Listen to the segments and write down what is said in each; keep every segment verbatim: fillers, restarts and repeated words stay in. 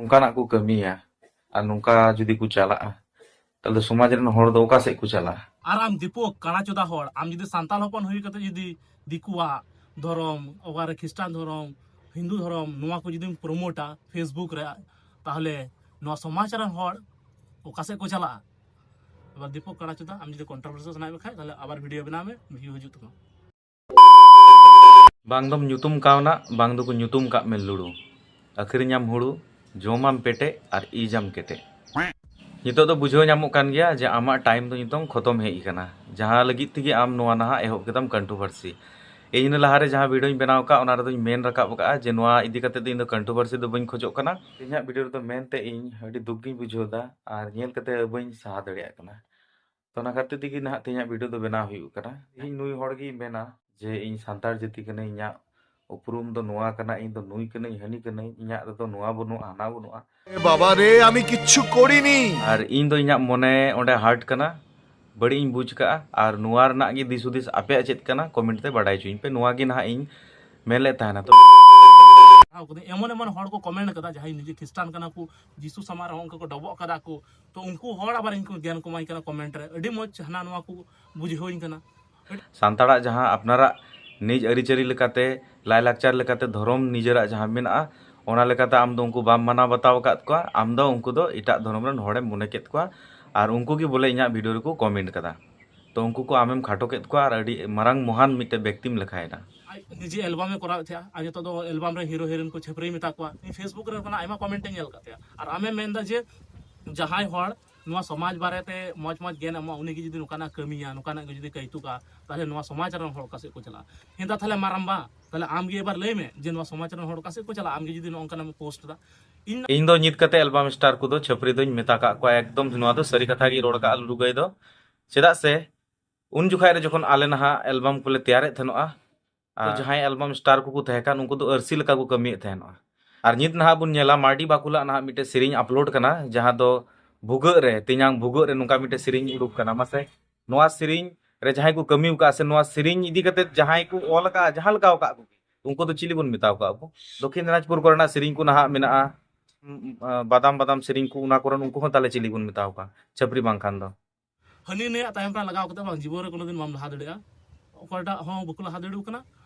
ᱱᱚᱝᱠᱟᱱᱟᱜ ᱠᱚ ᱠᱟᱹᱢᱤᱭᱟ ᱟᱨ ᱱᱚᱝᱠᱟ ᱡᱩᱫᱤ ᱠᱚ ᱪᱟᱞᱟᱜᱼᱟ, ᱛᱟᱦᱞᱮ ᱥᱚᱢᱟᱡᱽ ᱨᱮᱱ ᱦᱚᱲ ᱫᱚ ᱚᱠᱟ ᱥᱮᱫ ᱠᱚ ᱪᱟᱞᱟᱜᱼᱟ? ᱟᱨ ᱟᱢ ᱫᱤᱠᱩ ᱠᱟᱲᱟ ᱪᱚᱫᱟ ᱦᱚᱲ, ᱟᱢ ᱡᱩᱫᱤ ᱥᱟᱱᱛᱟᱲ ᱦᱚᱯᱚᱱ ᱦᱩᱭ ᱠᱟᱛᱮ ᱡᱩᱫᱤ ᱫᱤᱠᱩᱣᱟᱜ ᱫᱷᱚᱨᱚᱢ, ᱚᱠᱟᱨᱮ ᱠᱷᱨᱤᱥᱴᱟᱱ ᱫᱷᱚᱨᱚᱢ, ᱦᱤᱱᱫᱩ ᱫᱷᱚᱨᱚᱢ, ᱱᱚᱣᱟ ᱠᱚ ᱡᱩᱫᱤᱢ ᱯᱨᱳᱢᱳᱴᱟ Facebook ᱨᱮ, ᱛᱟᱦᱞᱮ ᱱᱚᱣᱟ ᱥᱚᱢᱟᱡᱽ ᱨᱮᱱ ᱦᱚᱲ ᱚᱠᱟ ᱥᱮᱫ ᱠᱚ ᱪᱟᱞᱟᱜᱼᱟ? ᱮᱵᱟᱨ ᱫᱤᱠᱩ ᱠᱟᱲᱟ ᱪᱚᱫᱟ, ᱟᱢ ᱡᱩᱫᱤ ᱠᱚᱱᱴᱨᱳᱵᱷᱟᱨᱥᱤ ᱥᱟᱱᱟᱭᱮᱫ ᱢᱮ ᱠᱷᱟᱡ, ᱛᱟᱦᱞᱮ ᱟᱵᱟᱨ ᱵᱷᱤᱰᱤᱭᱳ ᱵᱮᱱᱟᱣ ᱢᱮ, ᱵᱷᱤᱭᱩ ᱦᱤᱡᱩᱜ ᱛᱟᱢᱟ᱾ ᱵᱟᱝ ᱫᱚᱢ ᱧᱩᱛᱩᱢ ᱠᱟᱣᱱᱟ, ᱵᱟᱝ ᱫᱚᱠᱚ ᱧᱩᱛᱩᱢ ᱠᱟᱜ ᱢᱮ ᱞᱩᱲᱩ᱾ ᱟᱹᱠᱷᱨᱤᱧᱟᱢ ᱦᱩᱲᱩ, ᱡᱚᱢᱟᱢ ᱯᱮᱴᱮᱡ ᱟᱨ ᱤᱡᱟᱢ ᱠᱮᱴᱮᱡ᱾ ᱱᱤᱛᱚᱜ ᱫᱚ ᱵᱩᱡᱷᱟᱹᱣ ᱧᱟᱢᱚᱜ ᱠᱟᱱ ᱜᱮᱭᱟ ᱡᱮ ᱟᱢᱟᱜ ᱴᱟᱭᱤᱢ ᱫᱚ ᱱᱤᱛᱚᱝ ᱠᱷᱚᱛᱚᱢ ᱦᱮᱡ ᱟᱠᱟᱱᱟ, ᱡᱟᱦᱟᱸ ᱞᱟᱹᱜᱤᱫ ᱛᱮᱜᱮ ᱟᱢ ᱱᱚᱣᱟ ᱱᱟᱦᱟᱜ ᱮᱦᱚᱵ ᱠᱮᱫᱟᱢ ᱠᱚᱱᱴᱨᱳᱵᱷᱟᱨᱥᱤ᱾ ᱤᱧ ᱤᱱᱟᱹ ᱞᱟᱦᱟᱨᱮ ᱡᱟᱦᱟᱸ ᱵᱷᱤᱰᱤᱭᱳᱧ ᱵᱮᱱᱟᱣ ᱟᱠᱟᱫ, ᱚᱱᱟ ᱨᱮᱫᱚᱧ ᱢᱮᱱ ᱨᱟᱠᱟᱵ ᱟᱠᱟᱫᱼᱟ ᱡᱮ ᱱᱚᱣᱟ ᱤᱫᱤ ᱠᱟᱛᱮ ᱫᱚ ᱤᱧ ᱫᱚ ᱠᱚᱱᱴᱨᱳᱵᱷᱟᱨᱥᱤ ᱫᱚ ᱵᱟᱹᱧ ᱠᱷᱚᱡᱚᱜ ᱠᱟᱱᱟ᱾ ᱤᱧᱟᱹᱜ ᱵᱷᱤᱰᱤᱭᱳ ᱨᱮᱫᱚ ᱢᱮᱱᱛᱮ ᱤᱧ ᱟᱹᱰᱤ ᱫᱩᱠ ᱜᱤᱧ ᱵᱩᱡᱷᱟᱹᱣ ᱮᱫᱟ ᱟᱨ ᱧᱮᱞ ᱠᱟᱛᱮ ᱵᱟᱹᱧ ᱥᱟᱦᱟ ᱫᱟᱲᱮᱭᱟᱜ ᱠᱟᱱᱟ᱾ ᱛᱚ, ᱚᱱᱟ ᱠᱷᱟᱹᱛᱤᱨ ᱛᱮᱜᱮ ᱱᱟᱦᱟᱜ ᱛᱮᱦᱮᱧᱟᱜ ᱵᱷᱤᱰᱤᱭᱳ ᱫᱚ ᱵᱮᱱᱟᱣ ᱦᱩᱭᱩᱜ ᱠᱟᱱᱟ᱾ ᱤᱧ ᱱᱩᱭ ᱦᱚᱲ ᱜᱮᱧ ᱢᱮᱱᱟ ᱡᱮ ᱤᱧ ᱥᱟᱱᱛᱟᱲ ᱡᱟᱹᱛᱤ ᱠᱟᱹᱱᱟᱹᱧ, ᱤᱧᱟᱹᱜ ᱩᱯᱨᱩᱢ ᱫᱚ ᱱᱚᱣᱟ ᱠᱟᱱᱟ, ᱤᱧ ᱫᱚ ᱱᱩᱭ ᱠᱟᱹᱱᱟᱹᱧ, ᱦᱟᱹᱱᱤ ᱠᱟᱹᱱᱟᱹᱧ, ᱤᱧᱟᱹᱜ ᱨᱮᱫᱚ ᱱᱚᱣᱟ ᱵᱟᱹᱱᱩᱜᱼᱟ, ᱦᱟᱱᱟ ᱵᱟᱹᱱᱩᱜᱼᱟ᱾ বাবা রে, আমি কিচ্ছু করিনি। ᱟᱨ ᱤᱧ ᱫᱚ ᱤᱧᱟᱹᱜ ᱢᱚᱱᱮ ᱚᱸᱰᱮ ᱦᱟᱨᱴ ᱠᱟᱱᱟ, ᱵᱟᱹᱲᱤᱡ ᱤᱧ ᱵᱩᱡᱽ ᱠᱟᱜᱼᱟ᱾ ᱟᱨ ᱱᱚᱣᱟ ᱨᱮᱱᱟᱜ ᱜᱮ ᱫᱤᱥ ᱦᱩᱫᱤᱥ ᱟᱯᱮᱭᱟᱜ ᱪᱮᱫ ᱠᱟᱱᱟ, ᱠᱚᱢᱮᱱᱴ ᱛᱮ ᱵᱟᱰᱟᱭ ᱦᱚᱪᱚᱧ ᱯᱮ᱾ ᱱᱚᱣᱟ ᱜᱮ ᱱᱟᱦᱟᱜ ᱤᱧ ᱢᱮᱱ ᱞᱮᱫ ᱛᱟᱦᱮᱱᱟ᱾ ᱛᱚ, ᱯᱟᱲᱦᱟᱣ ᱠᱟᱫᱟᱹᱧ, ᱮᱢᱚᱱ ᱮᱢᱚᱱ ᱦᱚᱲ ᱠᱚ ᱠᱚᱢᱮᱱᱴ ᱠᱟᱫᱟ, ᱡᱟᱦᱟᱸᱭ ᱱᱤᱡᱮ ᱠᱷᱨᱤᱥᱴᱟᱱ ᱠᱟᱱᱟ ᱠᱚ, ᱡᱤᱥᱩ ᱥᱟᱢᱟᱝ ᱨᱮᱦᱚᱸ ᱚᱱᱠᱟ ᱠᱚ ᱰᱚᱵᱚᱜ ᱠᱟᱫᱟ ᱠᱚ, ᱛᱚ ᱩᱱᱠᱩ ᱦᱚᱲ ᱟᱵᱟᱨ ᱤᱧ ᱠᱚ ᱜᱮᱭᱟᱱ ᱠᱚ ᱮᱢᱟᱧ ᱠᱟᱱᱟ ᱠᱚᱢᱮᱱᱴ ᱨᱮ, ᱟᱹᱰᱤ ᱢᱚᱡᱽ ᱦᱟᱱᱟ ᱱᱚᱣᱟ ᱠᱚ ᱵᱩᱡᱷᱟᱹᱣᱟᱹᱧ ᱠᱟᱱᱟ᱾ ᱥᱟᱱᱛᱟᱲᱟᱜ ᱡᱟᱦᱟᱸ ᱟᱯᱱᱟᱨᱟᱜ ᱱᱤᱡ ᱟᱹᱨᱤᱪᱟᱹᱞᱤ ᱞᱮᱠᱟᱛᱮ, ᱞᱟᱭᱼᱞᱟᱠᱪᱟᱨ ᱞᱮᱠᱟᱛᱮ, ᱫᱷᱚᱨᱚᱢ ᱱᱤᱡᱮᱨᱟᱜ ᱡᱟᱦᱟᱸ ᱢᱮᱱᱟᱜᱼᱟ, ᱚᱱᱟ ᱞᱮᱠᱟᱛᱮ ᱟᱢ ᱫᱚ ᱩᱱᱠᱩ ᱵᱟᱢ ᱢᱟᱱᱟᱣ ᱵᱟᱛᱟᱣ ᱟᱠᱟᱫ ᱠᱚᱣᱟ, ᱟᱢ ᱫᱚ ᱩᱱᱠᱩ ᱫᱚ ᱮᱴᱟᱜ ᱫᱷᱚᱨᱚᱢ ᱨᱮᱱ ᱦᱚᱲᱮᱢ ᱢᱚᱱᱮ ᱠᱮᱫ ᱠᱚᱣᱟ᱾ ᱟᱨ ᱩᱱᱠᱩ ᱜᱮ ᱵᱚᱞᱮ ᱤᱧᱟᱹᱜ ᱵᱷᱤᱰᱤᱭᱳ ᱨᱮᱠᱚ ᱠᱚᱢᱮᱱᱴ ᱠᱟᱫᱟ᱾ ᱛᱚ, ᱩᱱᱠᱩ ᱠᱚ ᱟᱢᱮᱢ ᱠᱷᱟᱴᱚ ᱠᱮᱫ ᱠᱚᱣᱟ ᱟᱨ ᱟᱹᱰᱤ ᱢᱟᱨᱟᱝ ᱢᱚᱦᱟᱱ ᱢᱤᱫᱴᱮᱡ ᱵᱮᱠᱛᱤᱢ ᱞᱮᱠᱷᱟᱭᱮᱱᱟ᱾ ᱟᱡ ᱱᱤᱡᱮ ᱮᱞᱵᱟᱢ ᱮ ᱠᱚᱨᱟᱣ ᱮᱫ ᱛᱟᱦᱮᱸᱜᱼᱟ, ᱟᱨ ᱱᱤᱛᱚᱜ ᱫᱚ ᱮᱞᱵᱟᱢ ᱨᱮ ᱦᱤᱨᱳ ᱦᱤᱨᱳᱭᱤᱱ ᱠᱚ ᱪᱷᱟᱹᱯᱨᱤ ᱢᱮᱛᱟ ᱠᱚᱣᱟ᱾ ᱤᱧ Facebook ᱨᱮ ᱚᱱᱠᱟᱱᱟᱜ ᱟᱭᱢᱟ ᱠᱚᱢᱮᱱᱴ ᱤᱧ ᱧᱮᱞ ᱟᱠᱟᱫ ᱛᱟᱭᱟ᱾ ᱟᱨ ᱟᱢᱮᱢ ᱢᱮᱱᱫᱟ ᱡᱮ ᱡᱟᱦᱟᱸᱭ ᱦᱚᱲ ᱱᱚᱣᱟ ᱥᱚᱢᱟᱡᱽ ᱵᱟᱨᱮᱛᱮ ᱢᱚᱡᱽ ᱢᱚᱡᱽ ᱜᱮᱭᱟᱱ ᱮᱢᱚᱜᱼᱟ, ᱩᱱᱤ ᱜᱮ ᱡᱩᱫᱤ ᱱᱚᱝᱠᱟᱱᱟᱜ ᱠᱟᱹᱢᱤᱭᱟ, ᱱᱚᱝᱠᱟᱱᱟᱜ ᱜᱮ ᱡᱩᱫᱤ ᱠᱟᱹᱭᱛᱩᱠᱟ, ᱛᱟᱦᱚᱞᱮ ᱱᱚᱣᱟ ᱥᱚᱢᱟᱡᱽ ᱨᱮᱱ ᱦᱚᱲ ᱚᱠᱟ ᱥᱮᱫ ᱠᱚ ᱪᱟᱞᱟᱜᱼᱟ? ᱦᱮᱸᱫᱟ, ᱛᱟᱦᱚᱞᱮ ᱢᱟᱨᱟᱢᱵᱟ, ᱛᱟᱦᱚᱞᱮ ᱟᱢ ᱜᱮ ᱮᱵᱟᱨ ᱞᱟᱹᱭ ᱢᱮ ᱡᱮ ᱱᱚᱣᱟ ᱥᱚᱢᱟᱡᱽ ᱨᱮᱱ ᱦᱚᱲ ᱚᱠᱟ ᱥᱮᱫ ᱠᱚ ᱪᱟᱞᱟᱜᱼᱟ? ᱟᱢ ᱜᱮ ᱡᱩᱫᱤ ᱱᱚᱜᱼᱚ ᱱᱚᱝᱠᱟᱱᱟᱜ ᱮᱢ ᱯᱳᱥᱴ ᱮᱫᱟ᱾ ᱤᱧ ᱤᱧ ᱫᱚ ᱧᱤᱛ ᱠᱟᱛᱮ ᱮᱞᱵᱟᱢ ᱥᱴᱟᱨ ᱠᱚᱫᱚ ᱪᱷᱟᱹᱯᱨᱤ ᱫᱚᱧ ᱢᱮᱛᱟ ᱠᱟᱜ ᱠᱚᱣᱟ, ᱮᱠᱫᱚᱢ ᱱᱚᱣᱟ ᱫᱚ ᱥᱟᱹᱨᱤ ᱠᱟᱛᱷᱟ ᱜᱮ ᱨᱚᱲ ᱠᱟᱜᱼᱟ ᱞᱩᱰᱩ ᱜᱟᱹᱭ ᱫᱚ᱾ ᱪᱮᱫᱟᱜ ᱥᱮ ᱩᱱ ᱡᱚᱠᱷᱟᱡ ᱨᱮ ᱡᱚᱠᱷᱚᱱ ᱟᱞᱮ ᱱᱟᱦᱟᱜ ᱮᱞᱵᱟᱢ ᱠᱚᱞᱮ ᱛᱮᱭᱟᱨᱮᱫ ᱛᱟᱦᱮᱱᱚᱜᱼᱟ, ᱛᱚ, ᱟᱨ ᱡᱟᱦᱟᱸᱭ ᱮᱞᱵᱟᱢ ᱥᱴᱟᱨ ᱠᱚᱠᱚ ᱛᱟᱦᱮᱸ ᱠᱟᱱ, ᱩᱱᱠᱩ ᱫᱚ ᱟᱹᱨᱥᱤ ᱞᱮᱠᱟ ᱠᱚ ᱠᱟᱹᱢᱤᱭᱮᱫ ᱛᱟᱦᱮᱱᱚᱜᱼᱟ᱾ ᱟᱨ ᱧᱤᱛ ᱱᱟᱦᱟᱜ ᱵᱚᱱ ᱧᱮᱞᱟ, ᱢᱟᱨᱰᱤ ᱵᱟᱠᱩᱞᱟᱜ ᱱᱟᱦᱟᱜ ᱢᱤᱫᱴᱮᱡ ᱥᱮᱨᱮᱧ ᱟᱯᱞᱳᱰ ᱠᱟᱱᱟ, ᱡᱟᱦᱟᱸ ᱫᱚ ᱵᱷᱩᱜᱟᱹᱜ ᱨᱮ ᱛᱮᱧᱟᱝ ᱵᱷᱩᱜᱟᱹᱜ ᱨᱮ, ᱱᱚᱝᱠᱟ ᱢᱤᱫᱴᱮᱡ ᱥᱮᱨᱮᱧ ᱩᱰᱩᱠ ᱠᱟᱱᱟ᱾ ᱢᱟᱥᱮ, ᱱᱚᱣᱟ ᱥᱮᱨᱮᱧ ᱨᱮ ᱡᱟᱦᱟᱸᱭ ᱠᱚ ᱠᱟᱹᱢᱤ ᱟᱠᱟᱫᱼᱟ, ᱥᱮ ᱱᱚᱣᱟ ᱥᱮᱨᱮᱧ ᱤᱫᱤ ᱠᱟᱛᱮ ᱡᱟᱦᱟᱸᱭ ᱠᱚ ᱚᱞ ᱟᱠᱟᱫᱼᱟ, ᱡᱟᱦᱟᱸ ᱞᱮᱠᱟ ᱟᱠᱟᱫ ᱠᱚ, ᱩᱱᱠᱩ ᱫᱚ ᱪᱤᱞᱤ ᱵᱚᱱ ᱢᱮᱛᱟᱣ ᱠᱟᱜ ᱠᱚ? ᱫᱚᱠᱷᱤᱱ ᱫᱤᱱᱟᱡᱽᱯᱩᱨ ᱠᱚᱨᱮᱱᱟᱜ ᱥᱮᱨᱮᱧ ᱠᱚ ᱱᱟᱦᱟᱜ ᱢᱮᱱᱟᱜᱼᱟ, ᱩᱸ, ᱟᱸ, ᱵᱟᱫᱟᱢ ᱵᱟᱫᱟᱢ ᱥᱮᱨᱮᱧ ᱠᱚ, ᱚᱱᱟ ᱠᱚᱨᱮᱱ ᱩᱱᱠᱩ ᱦᱚᱸ ᱛᱟᱦᱞᱮ ᱪᱤᱞᱤ ᱵᱚᱱ ᱢᱮᱛᱟᱣ ᱠᱚᱣᱟ? ᱪᱷᱟᱹᱯᱨᱤ ᱵᱟᱝᱠᱷᱟᱱ ᱫᱚ᱾ ᱦᱟᱹᱱᱤ ᱱᱟᱹᱭᱟᱜ ᱛᱟᱭᱚᱢ ᱨᱮ ᱞᱟᱜᱟᱣ ᱠᱟᱛᱮ ᱵᱟᱝ, ᱡᱤᱵᱚᱱ ᱨᱮ ᱠᱳᱱᱳ ᱫᱤᱱ ᱵᱟᱢ ᱞᱟᱦᱟ ᱫᱟᱲᱮᱭᱟᱜᱼᱟ᱾ ᱚᱠᱚᱭᱴᱟᱜ ᱦᱚᱸ ᱵᱟᱠᱚ ᱞᱟᱦᱟ ᱫᱟᱲᱮᱭᱟᱜ ᱠᱟᱱᱟ,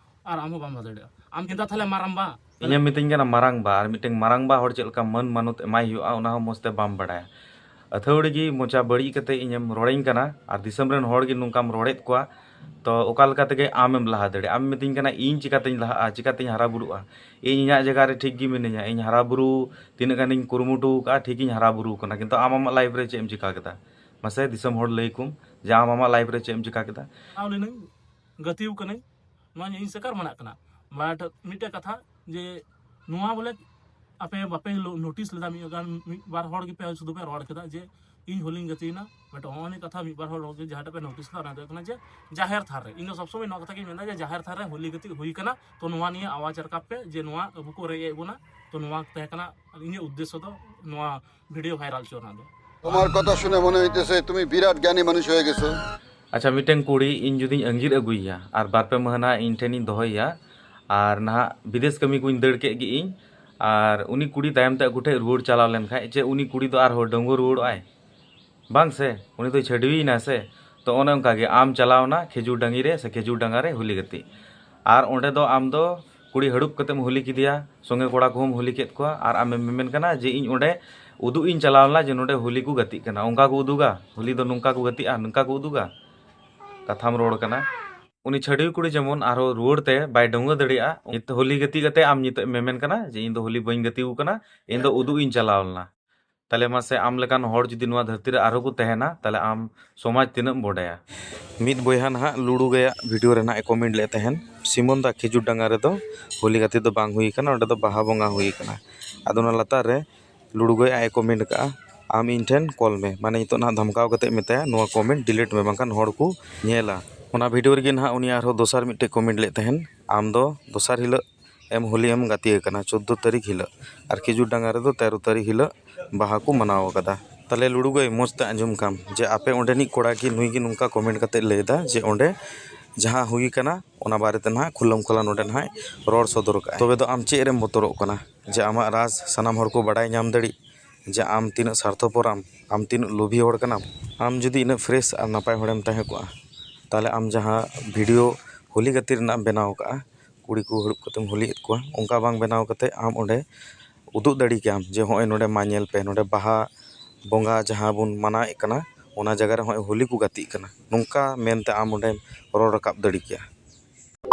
ᱟᱨ ᱟᱢ ᱦᱚᱸ ᱵᱟᱢ ᱞᱟᱦᱟ ᱫᱟᱲᱮᱭᱟᱜᱼᱟ᱾ ᱟᱢ ᱪᱮᱫᱟᱜ ᱛᱟᱦᱞᱮ ᱢᱟᱨᱟᱝᱵᱟ? ᱤᱧᱮᱢ ᱢᱤᱛᱟᱹᱧ ᱠᱟᱱᱟ ᱢᱟᱨᱟᱝᱵᱟ, ᱟᱨ ᱢᱤᱫᱴᱮᱱ ᱢᱟᱨᱟᱝᱵᱟ ᱦᱚᱲ ᱪᱮᱫ ᱞᱮᱠᱟ ᱢᱟᱹᱱ ᱢᱟᱱᱚᱛ ᱮᱢᱟᱭ ᱦᱩᱭᱩᱜᱼᱟ, ᱚᱱᱟ ᱦᱚᱸ ᱢᱚᱡᱽ ᱛᱮ ᱵᱟᱢ ᱵᱟᱲᱟᱭᱟ᱾ ᱟᱹᱛᱷᱟᱹᱣᱲᱤ ᱜᱮ ᱢᱚᱪᱟ ᱵᱟᱹᱲᱤᱡ ᱠᱟᱛᱮ ᱤᱧᱮᱢ ᱨᱚᱲᱟᱹᱧ ᱠᱟᱱᱟ, ᱟᱨ ᱫᱤᱥᱚᱢ ᱨᱮᱱ ᱦᱚᱲ ᱜᱮ ᱱᱚᱝᱠᱟᱢ ᱨᱚᱲᱮᱫ ᱠᱚᱣᱟ, ᱛᱚ ᱚᱠᱟ ᱞᱮᱠᱟ ᱛᱮᱜᱮ ᱟᱢᱮᱢ ᱞᱟᱦᱟ ᱫᱟᱲᱮᱭᱟᱜᱼᱟ? ᱟᱢ ᱢᱤᱛᱟᱹᱧ ᱠᱟᱱᱟ ᱤᱧ ᱪᱤᱠᱟᱛᱮᱧ ᱞᱟᱦᱟᱜᱼᱟ, ᱪᱤᱠᱟᱛᱮᱧ ᱦᱟᱨᱟ ᱵᱩᱨᱩᱜᱼᱟ? ᱤᱧ ᱤᱧᱟᱹᱜ ᱡᱟᱭᱜᱟ ᱨᱮ ᱴᱷᱤᱠ ᱜᱮ ᱢᱤᱱᱟᱹᱧᱟ, ᱤᱧ ᱦᱟᱨᱟ ᱵᱩᱨᱩ ᱛᱤᱱᱟᱹᱜ ᱜᱟᱱᱤᱧ ᱠᱩᱨᱩᱢᱩᱴᱩ ᱟᱠᱟᱫᱼᱟ, ᱴᱷᱤᱠ ᱤᱧ ᱦᱟᱨᱟ ᱵᱩᱨᱩ ᱟᱠᱟᱱᱟ, ᱠᱤᱱᱛᱩ ᱟᱢ ᱟᱢᱟᱜ life ᱨᱮ ᱪᱮᱫ ᱮᱢ ᱪᱤᱠᱟ ᱠᱮᱫᱟ? ᱢᱟᱥᱮ ᱫᱤᱥᱚᱢ ᱦᱚᱲ ᱞᱟᱹᱭ ᱠᱚᱢ ᱡᱮ ᱟᱢ ᱟᱢᱟᱜ life ᱨᱮ ᱪᱮᱫ ᱮᱢ ᱪᱤᱠᱟ ᱠᱮᱫᱟ? ᱟᱣ ᱞᱤᱱᱟᱹᱧ, ᱜᱟᱛᱮᱣ ᱠᱟᱹᱱᱟᱹᱧ, ᱱᱚᱣᱟ ᱤᱧ ᱥᱤᱠᱟᱨ ᱢᱟᱱᱟᱜ ᱠᱟᱱᱟ᱾ But ᱢᱤᱫᱴᱮᱡ ᱠᱟᱛᱷᱟ ᱡᱮ ᱱᱚᱣᱟ ᱵᱚᱞᱮ ᱟᱯᱮ ᱵᱟᱯᱮ ᱞᱳ-, notice ᱞᱮᱫᱟ, ᱢᱤᱫ ᱜᱟᱱ ᱢᱤᱫ ᱵᱟᱨ ᱦᱚᱲ ᱜᱮᱯᱮ ᱥᱩᱫᱷᱩ ᱯᱮ ᱨᱚᱲ ᱠᱮᱫᱟ ᱡᱮ ᱤᱧ ᱦᱳᱞᱤᱧ ᱜᱟᱛᱮᱭᱮᱱᱟ, but ᱦᱚᱸᱜᱼᱚ ᱱᱤᱭᱟᱹ ᱠᱟᱛᱷᱟ ᱢᱤᱫ ᱵᱟᱨ ᱦᱚᱲ ᱜᱮ ᱡᱟᱦᱟᱸᱴᱟᱜ ᱯᱮ notice ᱠᱮᱫᱟ, ᱚᱱᱟ ᱫᱚ ᱦᱩᱭᱩᱜ ᱠᱟᱱᱟ ᱡᱮ ᱡᱟᱦᱮᱨ ᱛᱷᱟᱱ ᱨᱮ᱾ ᱤᱧ ᱫᱚ ᱥᱚᱵ ᱥᱚᱢᱚᱭ ᱱᱚᱣᱟ ᱠᱟᱛᱷᱟ ᱜᱤᱧ ᱢᱮᱱᱫᱟ ᱡᱮ ᱡᱟᱦᱮᱨ ᱛᱷᱟᱱ ᱨᱮ ᱦᱳᱞᱤ ᱜᱟᱛᱮᱜ ᱦᱩᱭ ᱠᱟᱱᱟ, ᱛᱚ ᱱᱚᱣᱟ ᱱᱤᱭᱟᱹ ᱟᱣᱟᱡᱽ ᱨᱟᱠᱟᱵ ᱯᱮ ᱡᱮ ᱱᱚᱣᱟ ᱟᱵᱚ ᱠᱚ ᱨᱮᱡ ᱮᱫ ᱵᱚᱱᱟ, ᱛᱚ ᱱᱚᱣᱟ ᱛᱟᱦᱮᱸ ᱠᱟᱱᱟ ᱤᱧᱟᱹᱜ ᱩᱫᱽᱫᱮᱥᱥᱚ ᱫᱚ, ᱱᱚᱣᱟ video viral ᱦᱚᱪᱚ ᱨᱮᱱᱟᱜ ᱫᱚ᱾ তোমার কথা শুনে মনে হইতেছে তুমি বিরাট জ্ঞানী মানুষ হয়ে গেছো। ᱟᱪᱪᱷᱟ, ᱢᱤᱫᱴᱮᱱ ᱠᱩᱲᱤ ᱤᱧ ᱡᱩᱫᱤᱧ ᱟᱸᱜᱤᱨ ᱟᱹᱜᱩᱭᱮᱭᱟ ᱟᱨ ᱵᱟᱨ ᱯᱮ ᱢᱟᱹᱦᱱᱟᱹ ᱤᱧ ᱴᱷᱮᱱᱤᱧ ᱫᱚᱦᱚᱭᱮᱭᱟ, ᱟᱨ ᱱᱟᱦᱟᱜ ᱵᱤᱫᱮᱥ ᱠᱟᱹᱢᱤ ᱠᱚᱧ ᱫᱟᱹᱲ ᱠᱮᱫ ᱜᱮ ᱤᱧ, ᱟᱨ ᱩᱱᱤ ᱠᱩᱲᱤ ᱛᱟᱭᱚᱢ ᱛᱮ ᱟᱠᱚ ᱴᱷᱮᱱ ᱨᱩᱣᱟᱹᱲ ᱪᱟᱞᱟᱣ ᱞᱮᱱᱠᱷᱟᱡ, ᱪᱮᱫ ᱩᱱᱤ ᱠᱩᱲᱤ ᱫᱚ ᱟᱨᱦᱚᱸ ᱰᱟᱺᱜᱩᱣᱟᱹ ᱨᱩᱣᱟᱹᱲᱚᱜ ᱟᱭ? ᱵᱟᱝ ᱥᱮ, ᱩᱱᱤ ᱫᱚᱭ ᱪᱷᱟᱹᱰᱣᱤᱭᱮᱱᱟ ᱥᱮ᱾ ᱛᱚ ᱚᱱᱮ ᱚᱱᱠᱟ ᱜᱮ ᱟᱢ ᱪᱟᱞᱟᱣᱱᱟ ᱠᱷᱮᱡᱩᱨ ᱰᱟᱝᱜᱤ ᱨᱮ ᱥᱮ ᱠᱷᱮᱡᱩᱨ ᱰᱟᱸᱜᱟ ᱨᱮ ᱦᱳᱞᱤ ᱜᱟᱛᱮᱜ, ᱟᱨ ᱚᱸᱰᱮ ᱫᱚ ᱟᱢ ᱫᱚ ᱠᱩᱲᱤ ᱦᱟᱹᱲᱩᱵ ᱠᱟᱛᱮᱢ ᱦᱳᱞᱤ ᱠᱮᱫᱮᱭᱟ, ᱥᱚᱸᱜᱮ ᱠᱚᱲᱟ ᱠᱚᱦᱚᱸᱢ ᱦᱳᱞᱤ ᱠᱮᱫ ᱠᱚᱣᱟ, ᱟᱨ ᱟᱢᱮᱢ ᱢᱮᱢᱮᱱ ᱠᱟᱱᱟ ᱡᱮ ᱤᱧ ᱚᱸᱰᱮ ᱩᱫᱩᱜ ᱤᱧ ᱪᱟᱞᱟᱣ ᱞᱮᱱᱟ ᱡᱮ ᱱᱚᱸᱰᱮ ᱦᱳᱞᱤ ᱠᱚ ᱜᱟᱛᱮᱜ ᱠᱟᱱᱟ, ᱚᱱᱠᱟ ᱠᱚ ᱩᱫᱩᱜᱟ, ᱦᱳᱞᱤ ᱫᱚ ᱱᱚᱝᱠᱟ ᱠᱚ ᱜᱟᱛᱮᱜᱼᱟ, ᱱᱚᱝᱠᱟ ᱠᱚ ᱩᱫᱩᱜᱟ, ᱠᱟᱛᱷᱟᱢ ᱨᱚᱲ ᱠᱟᱱᱟ᱾ ᱩᱱᱤ ᱪᱷᱟᱹᱰᱣᱤ ᱠᱩᱲᱤ ᱡᱮᱢᱚᱱ ᱟᱨᱦᱚᱸ ᱨᱩᱣᱟᱹᱲ ᱛᱮ ᱵᱟᱭ ᱰᱟᱺᱜᱩᱣᱟᱹ ᱫᱟᱲᱮᱭᱟᱜᱼᱟ᱾ ᱱᱤᱛ ᱦᱳᱞᱤ ᱜᱟᱛᱮ ᱠᱟᱛᱮ ᱟᱢ ᱱᱤᱛᱚᱜ ᱮᱢ ᱢᱮᱢᱮᱱ ᱠᱟᱱᱟ ᱡᱮ ᱤᱧ ᱫᱚ ᱦᱳᱞᱤ ᱵᱟᱹᱧ ᱜᱟᱛᱮ ᱟᱠᱟᱱᱟ, ᱤᱧ ᱫᱚ ᱩᱫᱩᱜ ᱤᱧ ᱪᱟᱞᱟᱣ ᱞᱮᱱᱟ᱾ ᱛᱟᱦᱞᱮ ᱢᱟᱥᱮ, ᱟᱢ ᱞᱮᱠᱟᱱ ᱦᱚᱲ ᱡᱩᱫᱤ ᱱᱚᱣᱟ ᱫᱷᱟᱹᱨᱛᱤ ᱨᱮ ᱟᱨᱦᱚᱸ ᱠᱚ ᱛᱟᱦᱮᱱᱟ, ᱛᱟᱦᱞᱮ ᱟᱢ ᱥᱚᱢᱟᱡᱽ ᱛᱤᱱᱟᱹᱜ ᱮᱢ ᱵᱚᱰᱟᱭᱟ? ᱢᱤᱫ ᱵᱚᱭᱦᱟ ᱱᱟᱦᱟᱜ ᱞᱩᱲᱩ ᱜᱟᱭᱟᱜ video ᱨᱮ ᱱᱟᱦᱟᱜ ᱮ comment ᱞᱮᱫ ᱛᱟᱦᱮᱱ, ᱥᱤᱢᱚᱱ ᱫᱟ ᱠᱷᱤᱡᱩᱨ ᱰᱟᱸᱜᱟ ᱨᱮᱫᱚ ᱦᱳᱞᱤ ᱜᱟᱛᱮ ᱫᱚ ᱵᱟᱝ ᱦᱩᱭ ᱟᱠᱟᱱᱟ, ᱚᱸᱰᱮ ᱫᱚ ᱵᱟᱦᱟ ᱵᱚᱸᱜᱟ ᱦᱩᱭ ᱟᱠᱟᱱᱟ᱾ ᱟᱫᱚ ᱚᱱᱟ ᱞᱟᱛᱟᱨ ᱨᱮ ᱞᱩᱲᱩ ᱜᱟᱭ ᱟᱡ ᱮ comment ᱟᱠᱟᱫᱼᱟ, "ᱟᱢ ᱤᱧ ᱴᱷᱮᱱ call ᱢᱮ", ᱢᱟᱱᱮ ᱱᱤᱛᱚᱜ ᱱᱟᱦᱟᱜ ᱫᱷᱟᱢᱠᱟᱣ ᱠᱟᱛᱮ ᱢᱮᱛᱟᱭᱟ, "ᱱᱚᱣᱟ comment delete ᱢᱮ, ᱵᱟᱝᱠᱷᱟᱱ ᱦᱚᱲ ᱠᱚ ᱧᱮᱞᱟ᱾" ᱚᱱᱟ video ᱨᱮᱜᱮ ᱱᱟᱦᱟᱜ ᱩᱱᱤ ᱟᱨᱦᱚᱸ ᱫᱚᱥᱟᱨ ᱢᱤᱫᱴᱮᱡ comment ᱞᱮᱫ ᱛᱟᱦᱮᱱ, ᱟᱢ ᱫᱚ ᱫᱚᱥᱟᱨ ᱦᱤᱞᱳᱜ ᱮᱢ ᱦᱳᱞᱤ ᱮᱢ ᱜᱟᱛᱮ ᱟᱠᱟᱱᱟ, ᱪᱳᱫᱽᱫᱳ ᱛᱟᱹᱨᱤᱠᱷ ᱦᱤᱞᱳᱜ, ᱟᱨ ᱠᱷᱤᱡᱩᱨ ᱰᱟᱸᱜᱟ ᱨᱮᱫᱚ ᱛᱮᱨᱚ ᱛᱟᱹᱨᱤᱠᱷ ᱦᱤᱞᱳᱜ ᱵᱟᱦᱟ ᱠᱚ ᱢᱟᱱᱟᱣ ᱟᱠᱟᱫᱟ᱾ ᱛᱟᱦᱞᱮ ᱞᱩᱲᱩ ᱜᱟᱹᱭ, ᱢᱚᱡᱽ ᱛᱮ ᱟᱸᱡᱚᱢ ᱠᱟᱢ ᱡᱮ ᱟᱯᱮ ᱚᱸᱰᱮᱱᱤᱡ ᱠᱚᱲᱟ ᱜᱮ, ᱱᱩᱭ ᱜᱮ ᱱᱚᱝᱠᱟ comment ᱠᱟᱛᱮ ᱞᱟᱹᱭ ᱮᱫᱟ ᱡᱮ ᱚᱸᱰᱮ ᱡᱟᱦᱟᱸ ᱦᱩᱭ ᱠᱟᱱᱟ ᱚᱱᱟ ᱵᱟᱨᱮᱛᱮ ᱱᱟᱦᱟᱜ ᱠᱷᱩᱞᱟᱹᱢ ᱠᱷᱩᱞᱟ ᱱᱚᱰᱮ ᱱᱟᱦᱟᱜ ᱨᱚᱲ ᱥᱚᱫᱚᱨ ᱠᱟᱜᱼᱟᱭ᱾ ᱛᱚᱵᱮ ᱫᱚ ᱟᱢ ᱪᱮᱫ ᱨᱮᱢ ᱵᱚᱛᱚᱨᱚᱜ ᱠᱟᱱᱟ? ᱡᱮ ᱟᱢᱟᱜ ᱨᱟᱡᱽ ᱥᱟᱱᱟᱢ ᱦᱚᱲ ᱠᱚ ᱵᱟᱰᱟᱭ ᱧᱟᱢ ᱫᱟᱲᱮᱜ ᱡᱮ ᱟᱢ ᱛᱤᱱᱟᱹᱜ ᱥᱟᱨᱛᱷᱚᱯᱚᱨᱟᱢ, ᱟᱢ ᱛᱤᱱᱟᱹᱜ ᱞᱳᱵᱷᱤ ᱦᱚᱲ ᱠᱟᱱᱟᱢ᱾ ᱟᱢ ᱡᱩᱫᱤ ᱤᱱᱟᱹᱜ ᱯᱷᱨᱮᱥ ᱟᱨ ᱱᱟᱯᱟᱭ ᱦᱚᱲᱮᱢ ᱛᱟᱦᱮᱸ ᱠᱚᱜᱼᱟ, ᱛᱟᱦᱚᱞᱮ ᱟᱢ ᱡᱟᱦᱟᱸ ᱵᱷᱤᱰᱤᱭᱳ ᱦᱳᱞᱤ ᱜᱟᱛᱮ ᱨᱮᱱᱟᱜ ᱮᱢ ᱵᱮᱱᱟᱣ ᱠᱟᱜᱼᱟ, ᱠᱩᱲᱤ ᱠᱚ ᱦᱟᱹᱨᱩᱵ ᱠᱟᱛᱮᱢ ᱦᱳᱞᱤᱭᱮᱫ ᱠᱚᱣᱟ, ᱚᱱᱠᱟ ᱵᱟᱝ ᱵᱮᱱᱟᱣ ᱠᱟᱛᱮ ᱟᱢ ᱚᱸᱰᱮ ᱩᱫᱩᱜ ᱫᱟᱲᱮ ᱠᱮᱭᱟᱢ ᱡᱮ ᱦᱚᱸᱜᱼᱚᱭ ᱱᱚᱰᱮ ᱢᱟ ᱧᱮᱞ ᱯᱮ, ᱱᱚᱰᱮ ᱵᱟᱦᱟ ᱵᱚᱸᱜᱟ ᱡᱟᱦᱟᱸ ᱵᱚᱱ ᱢᱟᱱᱟᱣᱮᱫ ᱠᱟᱱᱟ, ᱚᱱᱟ ᱡᱟᱭᱜᱟ ᱨᱮ ᱦᱚᱸᱜᱼᱚᱭ ᱦᱳᱞᱤ ᱠᱚ ᱜᱟᱛᱮᱜ ᱠᱟᱱᱟ, ᱱᱚᱝᱠᱟ ᱢᱮᱱᱛᱮ ᱟᱢ ᱚᱸᱰᱮᱢ ᱨᱚᱲ ᱨᱟᱠᱟᱵ ᱫᱟᱲᱮ ᱠᱮᱭᱟ᱾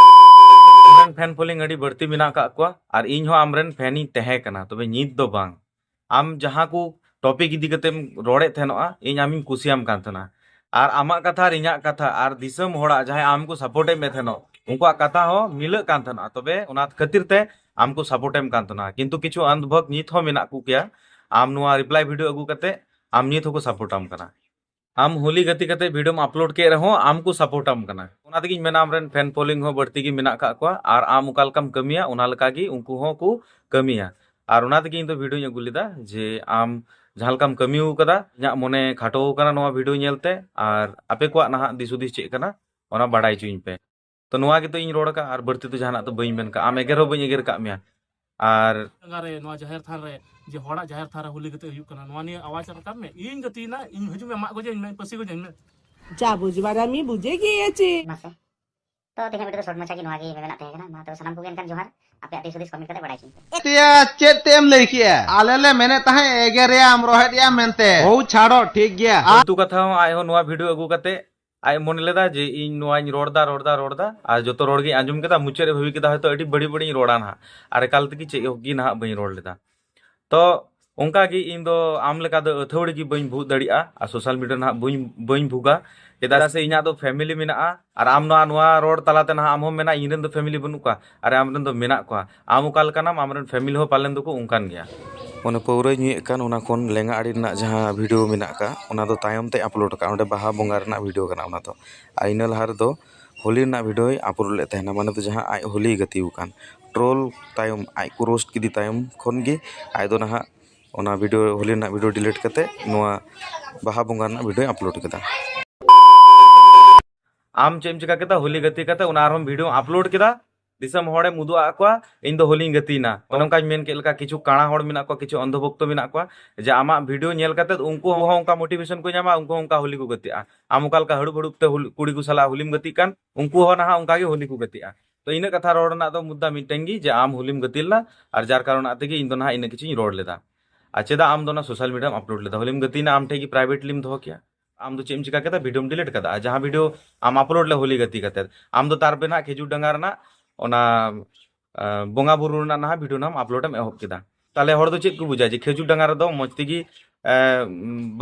ᱟᱢᱨᱮᱱ ᱯᱷᱮᱱ ᱯᱷᱚᱞᱳᱭᱤᱝ ᱟᱹᱰᱤ ᱵᱟᱹᱲᱛᱤ ᱢᱮᱱᱟᱜ ᱟᱠᱟᱫ ᱠᱚᱣᱟ ᱟᱨ ᱤᱧ ᱦᱚᱸ ᱟᱢᱨᱮᱱ ᱯᱷᱮᱱ ᱤᱧ ᱛᱟᱦᱮᱸ ᱠᱟᱱᱟ, ᱛᱚᱵᱮ ᱱᱤᱛ ᱫᱚ ᱵᱟᱝ᱾ ᱟᱢ ᱡᱟᱦᱟᱸ ᱠᱚ ᱴᱚᱯᱤᱠ ᱤᱫᱤ ᱠᱟᱛᱮᱢ ᱨᱚᱲᱮᱫ ᱛᱟᱦᱮᱱᱚᱜᱼᱟ, ᱤᱧ ᱟᱢᱤᱧ ᱠᱩᱥᱤᱭᱟᱢ ᱠᱟᱱ ᱛᱟᱦᱮᱱᱟ᱾ ᱟᱨ ᱟᱢᱟᱜ ᱠᱟᱛᱷᱟ ᱟᱨ ᱤᱧᱟᱹᱜ ᱠᱟᱛᱷᱟ ᱟᱨ ᱫᱤᱥᱚᱢ ᱦᱚᱲᱟᱜ ᱡᱟᱦᱟᱸᱭ ᱟᱢ ᱠᱚ ᱥᱟᱯᱳᱨᱴ ᱮᱫ ᱢᱮ ᱛᱟᱦᱮᱱᱚᱜ, ᱩᱱᱠᱩᱣᱟᱜ ᱠᱟᱛᱷᱟ ᱦᱚᱸ ᱢᱤᱞᱟᱹᱜ ᱠᱟᱱ ᱛᱟᱦᱮᱱᱟ, ᱛᱚᱵᱮ ᱚᱱᱟ ᱠᱷᱟᱹᱛᱤᱨ ᱛᱮ ᱟᱢ ᱠᱚ ᱥᱟᱯᱳᱨᱴ ᱮᱢ ᱠᱟᱱ ᱛᱟᱦᱮᱱᱟ᱾ ᱠᱤᱱᱛᱩ ᱠᱤᱪᱷᱩ ᱟᱱᱫᱷ ᱵᱷᱚᱠᱛ ᱱᱤᱛ ᱦᱚᱸ ᱢᱮᱱᱟᱜ ᱠᱚ ᱜᱮᱭᱟ, ᱟᱢ ᱱᱚᱣᱟ ᱨᱤᱯᱞᱟᱭ ᱵᱷᱤᱰᱤᱭᱳ ᱟᱹᱜᱩ ᱠᱟᱛᱮ ᱟᱢ ᱱᱤᱛ ᱦᱚᱸᱠᱚ ᱥᱟᱯᱳᱨᱴ ᱟᱢ ᱠᱟᱱᱟ᱾ ᱟᱢ ᱦᱳᱞᱤ ᱜᱟᱛᱮ ᱠᱟᱛᱮ ᱵᱷᱤᱰᱤᱭᱳᱢ ᱟᱯᱞᱳᱰ ᱠᱮᱫ ᱨᱮᱦᱚᱸ ᱟᱢ ᱠᱚ ᱥᱟᱯᱳᱨᱴ ᱟᱢ ᱠᱟᱱᱟ᱾ ᱚᱱᱟ ᱛᱮᱜᱤᱧ ᱢᱮᱱᱟ, ᱟᱢᱨᱮᱱ ᱯᱷᱮᱱ ᱯᱷᱚᱞᱳᱭᱤᱝ ᱦᱚᱸ ᱵᱟᱹᱲᱛᱤ ᱜᱮ ᱢᱮᱱᱟᱜ ᱟᱠᱟᱫ ᱠᱚᱣᱟ ᱟᱨ ᱟᱢ ᱚᱠᱟ ᱞᱮᱠᱟᱢ ᱠᱟᱹᱢᱤᱭᱟ ᱚᱱᱟ ᱞᱮᱠᱟ ᱜᱮ ᱩᱱᱠᱩ ᱦᱚᱸ ᱠᱚ ᱠᱟᱹᱢᱤᱭᱟ᱾ ᱟᱨ ᱚᱱᱟ ᱛᱮᱜᱮ ᱤᱧ ᱫᱚ ᱵᱷᱤᱰᱤᱭᱳᱧ ᱟᱹᱜᱩ ᱞᱮᱫᱟ ᱡᱮ ᱟᱢ ᱡᱟᱦᱟᱸ ᱞᱮᱠᱟᱢ ᱠᱟᱹᱢᱤ ᱟᱠᱟᱫᱟ, ᱤᱧᱟᱹᱜ ᱢᱚᱱᱮ ᱠᱷᱟᱴᱚ ᱟᱠᱟᱱᱟ ᱱᱚᱣᱟ ᱵᱷᱤᱰᱤᱭᱳ ᱧᱮᱞᱛᱮ, ᱟᱨ ᱟᱯᱮ ᱠᱚᱣᱟᱜ ᱱᱟᱦᱟᱜ ᱫᱤᱥ ᱦᱩᱫᱤᱥ ᱪᱮᱫ ᱠᱟᱱᱟ ᱚᱱᱟ ᱵᱟᱲᱟᱭ ᱦᱚᱪᱚᱧ ᱯᱮ᱾ ᱛᱚ ᱱᱚᱣᱟ ᱜᱮᱛᱚ ᱤᱧ ᱨᱚᱲ ᱟᱠᱟᱫ, ᱟᱨ ᱵᱟᱹᱲᱛᱤ ᱫᱚ ᱡᱟᱦᱟᱱᱟᱜ ᱫᱚ ᱵᱟᱹᱧ ᱢᱮᱱ ᱠᱟᱜᱼᱟ᱾ ᱟᱢ ᱮᱜᱮᱨ ᱦᱚᱸ ᱵᱟᱹᱧ ᱮᱜᱮᱨ ᱠᱟᱜ ᱢᱮᱭᱟ᱾ ᱟᱨ ᱡᱟᱭᱜᱟ ᱨᱮ, ᱱᱚᱣᱟ ᱡᱟᱦᱮᱨ ᱛᱷᱟᱱ ᱨᱮ, ᱡᱮ ᱦᱚᱲᱟᱜ ᱡᱟᱦᱮᱨ ᱛᱷᱟᱱ ᱨᱮ ᱦᱳᱞᱤ ᱜᱟᱛᱮ ᱦᱩᱭᱩᱜ ᱠᱟᱱᱟ, ᱱᱚᱣᱟ ᱱᱤᱭᱮ ᱟᱣᱟᱡᱽ ᱨᱟᱠᱟᱵ ᱢᱮ᱾ ᱤᱧ ᱜᱟᱛᱮᱭᱮᱱᱟ, ᱤᱧ ᱦᱤᱡᱩᱜ ᱢᱮ, ᱢᱟᱜ ᱜᱚᱡᱟᱹᱧ ᱢᱮ, ᱯᱟᱹᱥᱤ ᱜᱚᱡᱟᱹᱧ ᱢᱮ᱾ যা বুঝবার আমি বুঝে গিয়েছি। ᱢᱟᱥᱮ᱾ ᱛᱚ ᱛᱮᱦᱮᱧᱟᱜ ᱵᱷᱤᱰᱤᱭᱳ ᱫᱚ ᱥᱚᱨᱴ ᱢᱟᱪᱷᱟ ᱜᱮ ᱱᱚᱣᱟ ᱜᱮ ᱢᱮᱱᱟᱜ ᱛᱟᱦᱮᱸ ᱠᱟᱱᱟ᱾ ᱢᱟ ᱛᱚᱵᱮ ᱥᱟᱱᱟᱢ ᱠᱚᱜᱮ ᱮᱱᱠᱷᱟᱱ ᱡᱚᱦᱟᱨ᱾ ᱟᱯᱮᱭᱟᱜ ᱫᱤᱥ ᱦᱩᱫᱤᱥ ᱠᱚᱢᱮᱱᱴ ᱠᱟᱛᱮ ᱵᱟᱲᱟᱭ ᱦᱚᱪᱚᱧ ᱯᱮ᱾ ᱮᱭᱟ, ᱪᱮᱫ ᱛᱮᱢ ᱞᱟᱹᱭ ᱠᱮᱜᱼᱟ? ᱟᱞᱮ ᱞᱮ ᱢᱮᱱᱮᱫ ᱛᱟᱦᱮᱸᱫ ᱮᱜᱮᱨᱮᱭᱟᱢ, ᱨᱚᱦᱮᱫᱮᱭᱟᱢ ᱢᱮᱱᱛᱮ᱾ ᱦᱳ, ᱪᱷᱟᱲᱚ, ᱴᱷᱤᱠ ᱜᱮᱭᱟ᱾ ᱯᱷᱟᱞᱛᱩ ᱠᱟᱛᱷᱟ ᱦᱚᱸ ᱟᱡ ᱦᱚᱸ ᱱᱚᱣᱟ ᱵᱷᱤᱰᱤᱭᱳ ᱟᱹᱜᱩ ᱠᱟᱛᱮ ᱟᱡ ᱢᱚᱱᱮ ᱞᱮᱫᱟ ᱡᱮ ᱤᱧ ᱱᱚᱣᱟᱧ ᱨᱚᱲ ᱫᱟ, ᱨᱚᱲ ᱫᱟ, ᱨᱚᱲ ᱫᱟ, ᱟᱨ ᱡᱚᱛᱚ ᱨᱚᱲ ᱜᱮᱧ ᱟᱸᱡᱚᱢ ᱠᱮᱫᱟ᱾ ᱢᱩᱪᱟᱹᱫ ᱨᱮ ᱵᱷᱟᱹᱵᱤ ᱠᱮᱫᱟ ᱦᱚᱭᱛᱳ ᱟᱹᱰᱤ ᱵᱟᱹᱲᱤᱡ ᱵᱟᱹᱲᱤᱡ ᱤᱧ ᱨᱚᱲᱟ ᱱᱟᱦᱟᱜ, ᱟᱨ ᱮᱠᱟᱞ ᱛᱮᱜᱮ ᱪᱮᱫ ᱦᱚᱸ ᱜᱮ ᱱᱟᱦᱟᱜ ᱵᱟᱹᱧ ᱨᱚᱲ ᱞᱮᱫᱟ᱾ ᱛᱚ ᱚᱱᱠᱟ ᱜᱮ ᱤᱧ ᱫᱚ ᱟᱢ ᱞᱮᱠᱟ ᱫᱚ ᱟᱹᱛᱷᱟᱹᱣᱲᱤ ᱜᱮ ᱵᱟᱹᱧ ᱵᱷᱩᱜ ᱫᱟᱲᱮᱭᱟᱜᱼᱟ ᱟᱨ ᱥᱳᱥᱟᱞ ᱢᱤᱰᱤᱭᱟ ᱱᱟᱦᱟᱜ ᱵᱟᱹᱧ, ᱵᱟᱹᱧ ᱵᱷᱩᱜᱟ, ᱪᱮᱫᱟᱜ ᱥᱮ ᱤᱧᱟᱹᱜ ᱫᱚ ᱯᱷᱮᱢᱤᱞᱤ ᱢᱮᱱᱟᱜᱼᱟ᱾ ᱟᱨ ᱟᱢ ᱱᱚᱣᱟ, ᱱᱚᱣᱟ ᱨᱚᱲ ᱛᱟᱞᱟ ᱛᱮ ᱱᱟᱦᱟᱜ ᱟᱢ ᱦᱚᱸᱢ ᱢᱮᱱᱟ ᱤᱧ ᱨᱮᱱ ᱫᱚ ᱯᱷᱮᱢᱤᱞᱤ ᱵᱟᱹᱱᱩᱜ ᱠᱚᱣᱟ, ᱟᱨ ᱟᱢ ᱨᱮᱱ ᱫᱚ ᱢᱮᱱᱟᱜ ᱠᱚᱣᱟ᱾ ᱟᱢ ᱚᱠᱟ ᱞᱮᱠᱟᱱᱟᱢ, ᱟᱢ ᱨᱮᱱ ᱯᱷᱮᱢᱤᱞᱤ ᱦᱚᱸ ᱯᱟᱞᱮᱱ ᱫᱚᱠᱚ ᱚᱱᱠᱟᱱ ᱜᱮᱭᱟ᱾ ᱚᱱᱮ ᱯᱟᱹᱣᱨᱟᱹᱭ ᱧᱩᱭᱮᱫ ᱠᱟᱱ, ᱚᱱᱟ ᱠᱷᱚᱱ ᱞᱮᱸᱜᱟ ᱟᱲᱮ ᱨᱮᱱᱟᱜ ᱡᱟᱦᱟᱸ ᱵᱷᱤᱰᱤᱭᱳ ᱢᱮᱱᱟᱜ ᱟᱠᱟᱫ, ᱚᱱᱟ ᱫᱚ ᱛᱟᱭᱚᱢ ᱛᱮ ᱟᱯᱞᱳᱰ ᱟᱠᱟᱫ᱾ ᱚᱸᱰᱮ ᱵᱟᱦᱟ ᱵᱚᱸᱜᱟ ᱨᱮᱱᱟᱜ ᱵᱷᱤᱰᱤᱭᱳ ᱠᱟᱱᱟ ᱚᱱᱟ ᱫᱚ᱾ ᱟᱨ ᱤᱱᱟᱹ ᱞᱟᱦᱟ ᱨᱮᱫᱚ ᱦᱳᱞᱤ ᱨᱮᱱᱟᱜ ᱵᱷᱤᱰᱤᱭᱳᱭ ᱟᱯᱞᱳᱰ ᱞᱮᱫ ᱛᱟᱦᱮᱱᱟ, ᱢᱟᱱᱮ ᱫᱚ ᱡᱟᱦᱟᱸ ᱟᱡ ᱦᱳᱞᱤᱭ ᱜᱟᱛᱮ ᱟᱠᱟᱱ᱾ ᱴᱨᱳᱞ ᱛᱟᱭᱚᱢ, ᱟᱡ ᱠᱚ ᱨᱳᱥᱴ ᱠᱮᱫᱮ ᱛᱟᱭᱚᱢ ᱠᱷᱚᱱ ᱜᱮ ᱟᱡ ᱫᱚ ᱱᱟᱦᱟᱜ ᱚᱱᱟ ᱵᱷᱤᱰᱤᱭᱳ, ᱦᱳᱞᱤ ᱨᱮᱱᱟᱜ ᱵᱷᱤᱰᱤᱭᱳ ᱰᱤᱞᱤᱴ ᱠᱟᱛᱮ ᱱᱚᱣᱟ ᱵᱟᱦᱟ ᱵᱚᱸᱜᱟ ᱨᱮᱱᱟᱜ ᱵᱷᱤᱰᱤᱭᱳᱭ ᱟᱯᱞᱳᱰ ᱠᱮᱫᱟ᱾ ᱟᱢ ᱪᱮᱫ ᱮᱢ ᱪᱤᱠᱟ ᱠᱮᱫᱟ? ᱦᱳᱞᱤ ᱜᱟᱛᱮ ᱠᱟᱛᱮ ᱚᱱᱟ ᱟᱨᱦᱚᱸ ᱵᱷᱤᱰᱤᱭᱳᱢ ᱟᱯᱞᱳᱰ ᱠᱮᱫᱟ᱾ ᱫᱤᱥᱚᱢ ᱦᱚᱲᱮᱢ ᱩᱫᱩᱜ ᱟᱫ ᱠᱚᱣᱟ ᱤᱧ ᱫᱚ ᱦᱳᱞᱤᱧ ᱜᱟᱛᱮᱭᱮᱱᱟ᱾ ᱚᱱᱮ ᱚᱱᱠᱟᱧ ᱢᱮᱱ ᱠᱮᱫ ᱞᱮᱠᱟ, ᱠᱤᱪᱷᱩ ᱠᱟᱬᱟ ᱦᱚᱲ ᱢᱮᱱᱟᱜ ᱠᱚᱣᱟ, ᱠᱤᱪᱷᱩ ᱚᱱᱫᱷᱚ ᱵᱷᱚᱠᱛᱚ ᱢᱮᱱᱟᱜ ᱠᱚᱣᱟ, ᱡᱮ ᱟᱢᱟᱜ ᱵᱷᱤᱰᱤᱭᱳ ᱧᱮᱞ ᱠᱟᱛᱮ ᱩᱱᱠᱩ ᱦᱚᱸ ᱚᱱᱠᱟ ᱢᱳᱴᱤᱵᱷᱮᱥᱚᱱ ᱠᱚ ᱧᱟᱢᱟ, ᱩᱱᱠᱩ ᱦᱚᱸ ᱚᱱᱠᱟ ᱦᱳᱞᱤ ᱠᱚ ᱜᱟᱛᱮᱜᱼᱟ᱾ ᱟᱢ ᱚᱠᱟ ᱞᱮᱠᱟ ᱦᱟᱹᱲᱩᱵ ᱦᱟᱹᱲᱩᱵ ᱛᱮ ᱦᱳᱞ- ᱠᱩᱲᱤ ᱠᱚ ᱥᱟᱞᱟᱜ ᱦᱳᱞᱤᱢ ᱜᱟᱛᱮᱜ ᱠᱟᱱ, ᱩᱱᱠᱩ ᱦᱚᱸ ᱱᱟᱦᱟᱜ ᱚᱱᱠᱟ ᱜᱮ ᱦᱳᱞᱤ ᱠᱚ ᱜᱟᱛᱮᱜᱼᱟ᱾ ᱛᱚ, ᱤᱱᱟᱹᱜ ᱠᱟᱛᱷᱟ ᱨᱚᱲ ᱨᱮᱱᱟᱜ ᱫᱚ ᱢᱩᱫᱽᱫᱟ ᱢᱤᱫᱴᱮᱱ ᱜᱮ, ᱡᱮ ᱟᱢ ᱦᱳᱞᱤᱢ ᱜᱟᱛᱮ ᱞᱮᱱᱟ, ᱟᱨ ᱡᱟᱨ ᱠᱟᱨᱚᱱᱟᱜ ᱛᱮᱜᱮ ᱤᱧ ᱫᱚ ᱱᱟᱦᱟᱜ ᱤᱱᱟᱹᱜ ᱠᱤᱪᱷᱩᱧ ᱨᱚᱲ ᱞᱮᱫᱟ᱾ ᱟᱨ ᱪᱮᱫᱟᱜ ᱟᱢ ᱫᱚ ᱚᱱᱟ ᱥᱳᱥᱟᱞ ᱢᱤᱰᱤᱭᱟᱢ ᱟᱯᱞᱳᱰ ᱞᱮᱫᱟ? ᱦᱳᱞᱤᱢ ᱜᱟᱛᱮᱭᱮᱱᱟ, ᱟᱢ ᱴᱷᱮᱱ ᱜᱮ ᱯᱨᱟᱭᱵᱷᱮᱴᱞᱤᱢ ᱫᱚᱦᱚ ᱠᱮᱭᱟ᱾ ᱟᱢ ᱫᱚ ᱪᱮᱫ ᱮᱢ ᱪᱤᱠᱟ ᱠᱮᱫᱟ? ᱵᱷᱤᱰᱤᱭᱳᱢ ᱰᱤᱞᱤᱴ ᱠᱟᱫᱟ᱾ ᱟᱨ ᱡᱟᱦᱟᱸ ᱵᱷᱤᱰᱤᱭᱳ ᱟᱢ ᱟᱯᱞᱳᱰ ᱞᱮ ᱦᱳᱞᱤ ᱜᱟᱛᱮ ᱠᱟᱛᱮ, ᱟᱢ ᱫᱚ ᱛᱟᱨ ᱯᱮ ᱱᱟᱦᱟᱜ ᱠᱷᱮᱡᱩᱨ ᱰᱟᱸᱜᱟ ᱨᱮᱱᱟᱜ ᱚᱱᱟ ᱟᱸ, ᱵᱚᱸᱜᱟ ᱵᱩᱨᱩ ᱨᱮᱱᱟᱜ ᱱᱟᱦᱟᱜ ᱵᱷᱤᱰᱤᱭᱳ ᱱᱟᱢ ᱟᱯᱞᱳᱰ ᱮᱢ ᱮᱦᱚᱵ ᱠᱮᱫᱟ᱾ ᱛᱟᱦᱞᱮ ᱦᱚᱲ ᱫᱚ ᱪᱮᱫ ᱠᱚ ᱵᱩᱡᱟ ᱡᱮ ᱠᱷᱮᱡᱩᱨ ᱰᱟᱸᱜᱟ ᱨᱮᱫᱚ ᱢᱚᱡᱽ ᱛᱮᱜᱮ, ᱮ,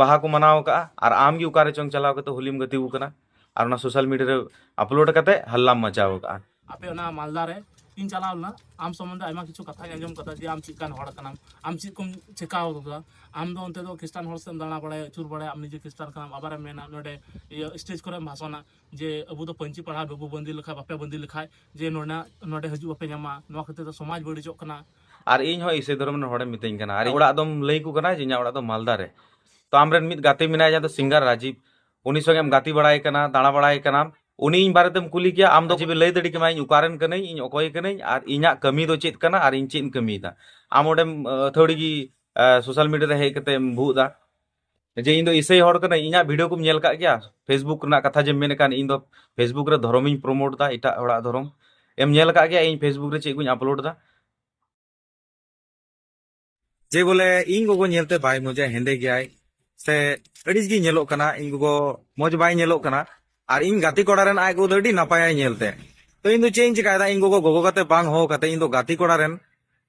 ᱵᱟᱦᱟ ᱠᱚ ᱢᱟᱱᱟᱣ ᱟᱠᱟᱜᱼᱟ, ᱟᱨ ᱟᱢ ᱜᱮ ᱚᱠᱟ ᱨᱮ ᱪᱚᱝ ᱪᱟᱞᱟᱣ ᱠᱟᱛᱮ ᱦᱳᱞᱤᱢ ᱜᱟᱛᱮ ᱟᱠᱚ ᱠᱟᱱᱟ, ᱟᱨ ᱚᱱᱟ ᱥᱳᱥᱟᱞ ᱢᱤᱰᱤᱭᱟ ᱨᱮ ᱟᱯᱞᱳᱰ ᱠᱟᱛᱮ ᱦᱟᱞᱞᱟᱢ ᱢᱟᱪᱟᱣ ᱟᱠᱟᱜᱼᱟ᱾ ᱟᱯᱮ ᱚᱱᱟ ᱢᱟᱞᱫᱟ ᱨᱮ ᱤᱧ ᱪᱟᱞᱟᱣ ᱞᱮᱱᱟ, ᱟᱢ ᱥᱚᱢᱵᱚᱱᱫᱷᱮ ᱟᱭᱢᱟ ᱠᱤᱪᱷᱩ ᱠᱟᱛᱷᱟᱧ ᱟᱸᱡᱚᱢ ᱠᱟᱫᱟ ᱡᱮ ᱟᱢ ᱪᱮᱫ ᱞᱮᱠᱟᱱ ᱦᱚᱲ ᱠᱟᱱᱟᱢ, ᱟᱢ ᱪᱮᱫ ᱠᱚᱢ ᱪᱮᱠᱟᱣ ᱠᱟᱫᱟ᱾ ᱟᱢ ᱫᱚ ᱚᱱᱛᱮ ᱫᱚ ᱠᱷᱨᱤᱥᱴᱟᱱ ᱦᱚᱲ ᱥᱮᱫ ᱮᱢ ᱫᱟᱬᱟ ᱵᱟᱲᱟᱭᱟ, ᱟᱹᱪᱩᱨ ᱵᱟᱲᱟᱭᱟ, ᱟᱢ ᱱᱤᱡᱮ ᱠᱷᱨᱤᱥᱴᱟᱱ ᱠᱟᱱᱟᱢ, ᱟᱵᱟᱨᱮᱢ ᱢᱮᱱᱟ ᱱᱚᱰᱮ ᱤᱭᱟᱹ ᱥᱴᱮᱡᱽ ᱠᱚᱨᱮᱢ ᱵᱷᱟᱥᱚᱱᱟ ᱡᱮ ᱟᱵᱚ ᱫᱚ ᱯᱟᱹᱧᱪᱤ ᱯᱟᱲᱦᱟ ᱵᱟᱵᱚ ᱵᱟᱸᱫᱮ ᱞᱮᱠᱷᱟᱡ, ᱵᱟᱯᱮ ᱵᱟᱸᱫᱮ ᱞᱮᱠᱷᱟᱡ ᱡᱮ ᱱᱚᱰᱮ, ᱱᱚᱰᱮ ᱦᱤᱡᱩᱜ ᱵᱟᱯᱮ ᱧᱟᱢᱟ, ᱱᱚᱣᱟ ᱠᱷᱟᱹᱛᱤᱨ ᱛᱮ ᱥᱚᱢᱟᱡᱽ ᱵᱟᱹᱲᱤᱡᱚᱜ ᱠᱟᱱᱟ᱾ ᱟᱨ ᱤᱧ ᱦᱚᱸ ᱤᱥᱟᱹᱭ ᱫᱷᱚᱨᱚᱢ ᱨᱮᱱ ᱦᱚᱲᱮᱢ ᱢᱤᱛᱟᱹᱧ ᱠᱟᱱᱟ, ᱟᱨ ᱤᱧ ᱚᱲᱟᱜ ᱫᱚᱢ ᱞᱟᱹᱭ ᱟᱠᱚ ᱠᱟᱱᱟ ᱡᱮ ᱤᱧᱟᱹᱜ ᱚᱲᱟᱜ ᱫᱚ ᱢᱟᱞᱫᱟ ᱨᱮ᱾ ᱛᱚ ᱟᱢᱨᱮᱱ ᱢᱤᱫ ᱜᱟᱛᱮ ᱢᱮᱱᱟᱭᱟ ᱡᱟᱦᱟᱸ ᱫᱚ ᱥᱤᱝᱜᱟᱨ ᱨᱟᱡᱤᱵᱽ, ᱩᱱᱤ ᱥᱚᱸᱜᱮᱢ ᱜᱟᱛᱮ ᱵᱟᱲᱟᱭ ᱠᱟᱱᱟ, ᱫᱟᱬᱟ ᱵᱟᱲᱟᱭ ᱠᱟᱱᱟᱢ, ᱩᱱᱤ ᱤᱧ ᱵᱟᱨᱮᱛᱮᱢ ᱠᱩᱞᱤ ᱠᱮᱭᱟ, ᱟᱢ ᱫᱚ ᱡᱮ ᱞᱟᱹᱭ ᱫᱟᱲᱮ ᱠᱮᱢᱟ ᱤᱧ ᱚᱠᱟᱨᱮᱱ ᱠᱟᱹᱱᱟᱹᱧ, ᱤᱧ ᱚᱠᱚᱭ ᱠᱟᱹᱱᱟᱹᱧ, ᱟᱨ ᱤᱧᱟᱹᱜ ᱠᱟᱹᱢᱤ ᱫᱚ ᱪᱮᱫ ᱠᱟᱱᱟ, ᱟᱨ ᱤᱧ ᱪᱮᱫ ᱤᱧ ᱠᱟᱹᱢᱤᱭᱮᱫᱟ᱾ ᱟᱢ ᱚᱸᱰᱮᱢ ᱟᱹᱛᱷᱟᱹᱲᱤ ᱜᱮ ᱥᱳᱥᱟᱞ ᱢᱤᱰᱤᱭᱟ ᱨᱮ ᱦᱮᱡ ᱠᱟᱛᱮ ᱮᱢ ᱵᱷᱩᱜ ᱫᱟ ᱡᱮ ᱤᱧ ᱫᱚ ᱤᱥᱟᱹᱭ ᱦᱚᱲ ᱠᱟᱹᱱᱟᱹᱧ, ᱤᱧᱟᱹᱜ ᱵᱷᱤᱰᱤᱭᱳ ᱠᱚᱢ ᱧᱮᱞ ᱠᱟᱜ ᱜᱮᱭᱟ? ᱯᱷᱮᱥᱵᱩᱠ ᱨᱮᱱᱟᱜ ᱠᱟᱛᱷᱟ ᱡᱮᱢ ᱢᱮᱱ ᱠᱟᱱ, ᱤᱧ ᱫᱚ ᱯᱷᱮᱥᱵᱩᱠ ᱨᱮ ᱫᱷᱚᱨᱚᱢᱤᱧ ᱯᱨᱳᱢᱳᱴ ᱫᱟ, ᱮᱴᱟᱜ ᱦᱚᱲᱟᱜ ᱫᱷᱚᱨᱚᱢ᱾ ᱮᱢ ᱧᱮᱞ ᱠᱟᱜ ᱜᱮᱭᱟ ᱤᱧ ᱯᱷᱮᱥᱵᱩᱠ ᱨᱮ ᱪᱮᱫ ᱠᱚᱧ ᱟᱯᱞᱳᱰ ᱫᱟ? ᱡᱮ ᱵᱚᱞᱮ ᱤᱧ ᱜᱚᱜᱚ ᱧᱮᱞᱛᱮ ᱵᱟᱭ ᱢᱚᱡᱟ, ᱦᱮᱸᱫᱮ ᱜᱮᱭᱟᱭ, ᱥᱮ ᱟᱹᱲᱤᱥ ᱜᱮ ᱧᱮᱞᱚᱜ ᱠᱟᱱᱟ, ᱤᱧ ᱜᱚᱜᱚ ᱢᱚᱡᱽ ᱵᱟᱭ ᱧᱮᱞᱚᱜ ᱠᱟᱱᱟ, ᱟᱨ ᱤᱧ ᱜᱟᱛᱮ ᱠᱚᱲᱟ ᱨᱮᱱ ᱟᱡ ᱜᱚᱜᱚ ᱫᱚ ᱟᱹᱰᱤ ᱱᱟᱯᱟᱭᱟᱭ ᱧᱮᱞᱛᱮ᱾ ᱛᱚ ᱤᱧ ᱫᱚ ᱪᱮᱫ ᱤᱧ ᱪᱮᱠᱟᱭᱮᱫᱟ? ᱤᱧ ᱜᱚᱜᱚ ᱜᱚᱜᱚ ᱠᱟᱛᱮ ᱵᱟᱝ ᱦᱚᱦᱚ ᱠᱟᱛᱮ ᱤᱧ ᱫᱚ ᱜᱟᱛᱮ ᱠᱚᱲᱟ ᱨᱮᱱ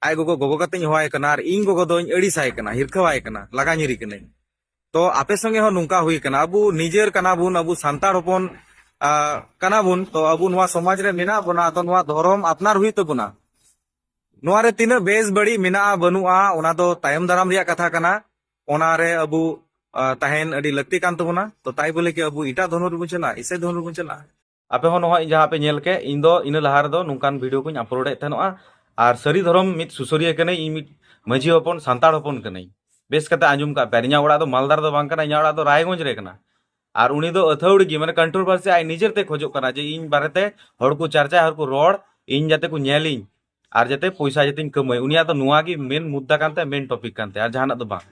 ᱟᱡ ᱜᱚᱜᱚ ᱜᱚᱜᱚ ᱠᱟᱛᱮᱧ ᱦᱚᱦᱚᱣᱟᱭ ᱠᱟᱱᱟ, ᱟᱨ ᱤᱧ ᱜᱚᱜᱚ ᱫᱚᱧ ᱟᱹᱲᱤᱥᱟᱭ ᱠᱟᱱᱟ, ᱦᱤᱨᱠᱷᱟᱹᱣᱟᱭ ᱠᱟᱱᱟ, ᱞᱟᱜᱟ ᱧᱤᱨᱤ ᱠᱟᱹᱱᱟᱹᱧ᱾ ᱛᱚ ᱟᱯᱮ ᱥᱚᱸᱜᱮ ᱦᱚᱸ ᱱᱚᱝᱠᱟ ᱦᱩᱭ ᱠᱟᱱᱟ? ᱟᱵᱚ ᱱᱤᱡᱮᱨ ᱠᱟᱱᱟ ᱵᱚᱱ, ᱟᱵᱚ ᱥᱟᱱᱛᱟᱲ ᱦᱚᱯᱚᱱ, ᱟ, ᱠᱟᱱᱟ ᱵᱚᱱ, ᱛᱚ ᱟᱵᱚ ᱱᱚᱣᱟ ᱥᱚᱢᱟᱡᱽ ᱨᱮ ᱢᱮᱱᱟᱜ ᱵᱚᱱᱟ, ᱛᱚ ᱱᱚᱣᱟ ᱫᱷᱚᱨᱚᱢ ᱟᱯᱱᱟᱨ ᱦᱩᱭᱩᱜ ᱛᱟᱵᱚᱱᱟ᱾ ᱱᱚᱣᱟ ᱨᱮ ᱛᱤᱱᱟᱹᱜ ᱵᱮᱥ ᱵᱟᱹᱲᱤᱡ ᱢᱮᱱᱟᱜᱼᱟ ᱵᱟᱹᱱᱩᱜᱼᱟ, ᱚᱱᱟ ᱫᱚ ᱛᱟᱭᱚᱢ ᱫᱟᱨᱟᱢ ᱨᱮᱭᱟᱜ ᱠᱟᱛᱷᱟ ᱠᱟᱱᱟ᱾ ᱚᱱᱟ ᱨᱮ ᱟᱵᱚ, ᱟ, ᱛᱟᱦᱮᱱ ᱟᱹᱰᱤ ᱞᱟᱹᱠᱛᱤ ᱠᱟᱱ ᱛᱟᱵᱚᱱᱟ᱾ ᱛᱚ ᱛᱟᱭ ᱵᱚᱞᱮ ᱠᱤ ᱟᱵᱚ ᱮᱴᱟᱜ ᱫᱷᱚᱨᱚᱢ ᱨᱮᱵᱚᱱ ᱪᱟᱞᱟᱜᱼᱟ, ᱤᱥᱟᱹᱭ ᱫᱷᱚᱨᱚᱢ ᱨᱮᱵᱚᱱ ᱪᱟᱞᱟᱜᱼᱟ? ᱟᱯᱮ ᱦᱚᱸ ᱱᱚᱜᱼᱚᱭ ᱡᱟᱦᱟᱸ ᱯᱮ ᱧᱮᱞ ᱠᱮᱫ, ᱤᱧ ᱫᱚ ᱤᱱᱟᱹ ᱞᱟᱦᱟ ᱨᱮᱫᱚ ᱱᱚᱝᱠᱟᱱ ᱵᱷᱤᱰᱤᱭᱳ ᱠᱚᱧ ᱟᱯᱞᱳᱰᱮᱫ ᱛᱟᱦᱮᱱᱚᱜᱼᱟ᱾ ᱟᱨ ᱥᱟᱹᱨᱤ ᱫᱷᱚᱨᱚᱢ ᱢᱤᱫ ᱥᱩᱥᱟᱹᱨᱤᱭᱟᱹ ᱠᱟᱹᱱᱟᱹᱧ, ᱤᱧ ᱢᱤᱫ ᱢᱟᱹᱡᱷᱤ ᱦᱚᱯᱚᱱ, ᱥᱟᱱᱛᱟᱲ ᱦᱚᱯᱚᱱ ᱠᱟᱹᱱᱟᱹᱧ᱾ ᱵᱮᱥ ᱠᱟᱛᱮ ᱟᱸᱡᱚᱢ ᱠᱟᱜ ᱯᱮ, ᱟᱨ ᱤᱧᱟᱹᱜ ᱚᱲᱟᱜ ᱫᱚ ᱢᱟᱞᱫᱟ ᱨᱮᱫᱚ ᱵᱟᱝ ᱠᱟᱱᱟ, ᱤᱧᱟᱹᱜ ᱚᱲᱟᱜ ᱫᱚ ᱨᱟᱭᱜᱚᱸᱡᱽ ᱨᱮ ᱠᱟᱱᱟ᱾ ᱟᱨ ᱩᱱᱤ ᱫᱚ ᱟᱹᱛᱷᱟᱹᱣᱲᱤ ᱜᱮ, ᱢᱟᱱᱮ, ᱠᱚᱱᱴᱨᱳᱵᱷᱟᱨᱥᱤ ᱟᱡ ᱱᱤᱡᱮᱨ ᱛᱮ ᱠᱷᱚᱡᱚᱜ ᱠᱟᱱᱟ ᱡᱮ ᱤᱧ ᱵᱟᱨᱮᱛᱮ ᱦᱚᱲ ᱠᱚ ᱪᱟᱨᱪᱟᱭᱟ, ᱦᱚᱲ ᱠᱚ ᱨᱚᱲ, ᱤᱧ ᱡᱟᱛᱮ ᱠᱚ ᱧᱮᱞᱤᱧ ᱟᱨ ᱡᱟᱛᱮ ᱯᱚᱭᱥᱟ ᱡᱟᱛᱮᱧ ᱠᱟᱹᱢᱟᱹᱭ, ᱩᱱᱤᱭᱟᱜ ᱫᱚ ᱱᱚᱣᱟ ᱜᱮ ᱢᱮᱱ ᱢᱩᱫᱽᱫᱟ ᱠᱟᱱ ᱛᱟᱭᱟ, ᱢᱮᱱ ᱴᱚᱯᱤᱠ ᱠᱟᱱ ᱛᱟᱭᱟ, ᱟᱨ ᱡᱟᱦᱟᱱᱟᱜ ᱫᱚ ᱵᱟᱝ᱾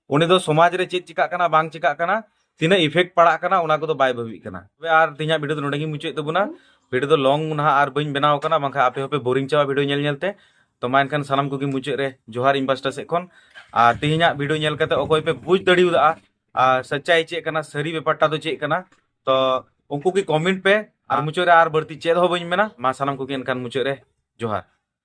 ᱩᱱᱤ ᱫᱚ ᱥᱚᱢᱟᱡᱽ ᱨᱮ ᱪᱮᱫ ᱪᱤᱠᱟᱜ ᱠᱟᱱᱟ, ᱵᱟᱝ ᱪᱤᱠᱟᱜ ᱠᱟᱱᱟ, ᱛᱤᱱᱟᱹᱜ ᱤᱯᱷᱮᱠᱴ ᱯᱟᱲᱟᱜ ᱠᱟᱱᱟ, ᱚᱱᱟ ᱠᱚᱫᱚ ᱵᱟᱭ ᱵᱷᱟᱹᱵᱤᱜ ᱠᱟᱱᱟ᱾ ᱛᱚᱵᱮ ᱟᱨ ᱛᱮᱦᱮᱧᱟᱜ ᱵᱷᱤᱰᱤᱭᱳ ᱫᱚ ᱱᱚᱰᱮ ᱜᱮᱧ ᱢᱩᱪᱟᱹᱫ ᱛᱟᱵᱚᱱᱟ᱾ ᱵᱷᱤᱰᱤᱭᱳ ᱫᱚ ᱞᱚᱝ ᱱᱟᱦᱟᱜ ᱟᱨ ᱵᱟᱹᱧ ᱵᱮᱱᱟᱣ ᱠᱟᱱᱟ, ᱵᱟᱝᱠᱷᱟᱱ ᱟᱯᱮ ᱦᱚᱸᱯᱮ ᱵᱳᱨᱤᱝ ᱪᱟᱵᱟᱜᱼᱟ ᱵᱷᱤᱰᱤᱭᱳ ᱧᱮᱞ ᱧᱮᱞ ᱛᱮ᱾ ᱛᱚ ᱢᱟ ᱮᱱᱠᱷᱟᱱ ᱥᱟᱱᱟᱢ ᱠᱚᱜᱮ ᱢᱩᱪᱟᱹᱫ ᱨᱮ ᱡᱚᱦᱟᱨ ᱤᱧ ᱯᱟᱥᱴᱟ ᱥᱮᱫ ᱠᱷᱚᱱ᱾ ᱟᱨ ᱛᱮᱦᱮᱧᱟᱜ ᱵᱷᱤᱰᱤᱭᱳ ᱧᱮᱞ ᱠᱟᱛᱮ ᱚᱠᱚᱭ ᱯᱮ ᱵᱩᱡᱽ ᱫᱟᱲᱮᱭᱟᱫᱟ, ᱟᱨ ᱥᱟᱪᱪᱟᱭ ᱪᱮᱫ ᱠᱟᱱᱟ, ᱥᱟᱹᱨᱤ ᱵᱮᱯᱟᱨᱴᱟ ᱫᱚ ᱪᱮᱫ ᱠᱟᱱᱟ, ᱛᱚ ᱩᱱᱠᱩ ᱜᱮ ᱠᱚᱢᱮᱱᱴ ᱯᱮ᱾ ᱟᱨ ᱢᱩᱪᱟᱹᱫ ᱨᱮ ᱟᱨ ᱵᱟᱹᱲᱛᱤ ᱪᱮᱫ ᱦᱚᱸ ᱵᱟᱹᱧ ᱢᱮᱱᱟ, ᱢᱟ ᱥᱟᱱᱟᱢ ᱠᱚᱜᱮ ᱮᱱᱠᱷᱟᱱ ᱢᱩᱪᱟᱹᱫ ᱨᱮ ᱡᱚᱦᱟᱨ᱾